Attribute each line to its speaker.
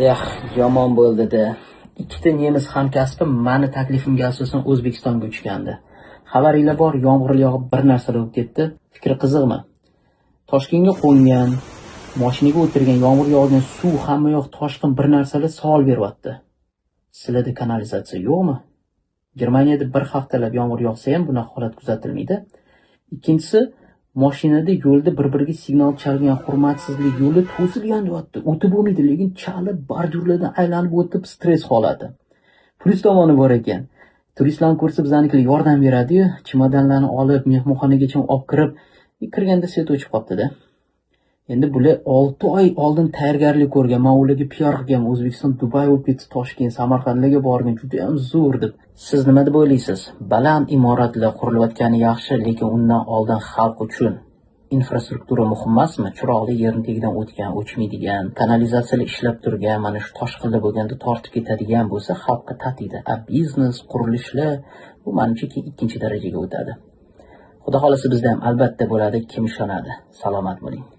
Speaker 1: Eh, yomon bo'ldi-da. Ikkita nemis hamkasbim mani taklifimga asosan O'zbekistonga uchgandi. Xabaringlar bor, yomg'ir yog'ib bir narsalar bo'lib ketdi. Fikri qiziqmi? Toshkentga qo'ngan, mashinaga o'tirgan, yomg'ir yog'gan, suv, hamma yoq toshqin, bir narsalar savol beryapti. Sizlarda kanalizatsiya yo'qmi? Germaniyada bir haftalab yomg'ir yog'sa ham bunaqa holat kuzatilmaydi. Ikkinchisi, mashinada yo'lda bir-biriga signal chalgan, hurmatsizlik, yo'li to'silgan deyapti. O'tib bo'lmaydi, lekin chalib, bordyurlardan aylanib o'tib, stress holati. Plyus tomoni bor ekan. Turistlarni ko'rsa, bizanikilar yordam beradi-yu, chemodanlarni olib, mehmonxonagacha olib kirib, kirganda свет o'chib qolibdi-da. Endi bular 6 oy oldin tayyorgarlik ko'rgan. Men ularga PR qilganman. O'zbekiston Dubay bo'lib ketdi, Toshkent, Samarqandlarga borgan, juda ham zo'r deb. Siz nima deb o'ylaysiz? Baland imoratlar qurilayotgani yaxshi, lekin undan oldin xalq uchun infrastruktura muhim emasmi? Chiroqli, yerni tagidan o'tgan, o'chmaydigan, kanalizatsiyalar ishlab turgan, mana shu toshqinlar bo'lganda tortib ketadigan bo'lsa, xalqqa tatiydi. A biznes, qurilishlar bu menimcha keyin ikkinchi darajaga o'tadi. Xudo xolasa, bizda ham albatta bo'ladi, kim ishonadi. Salomat bo'ling.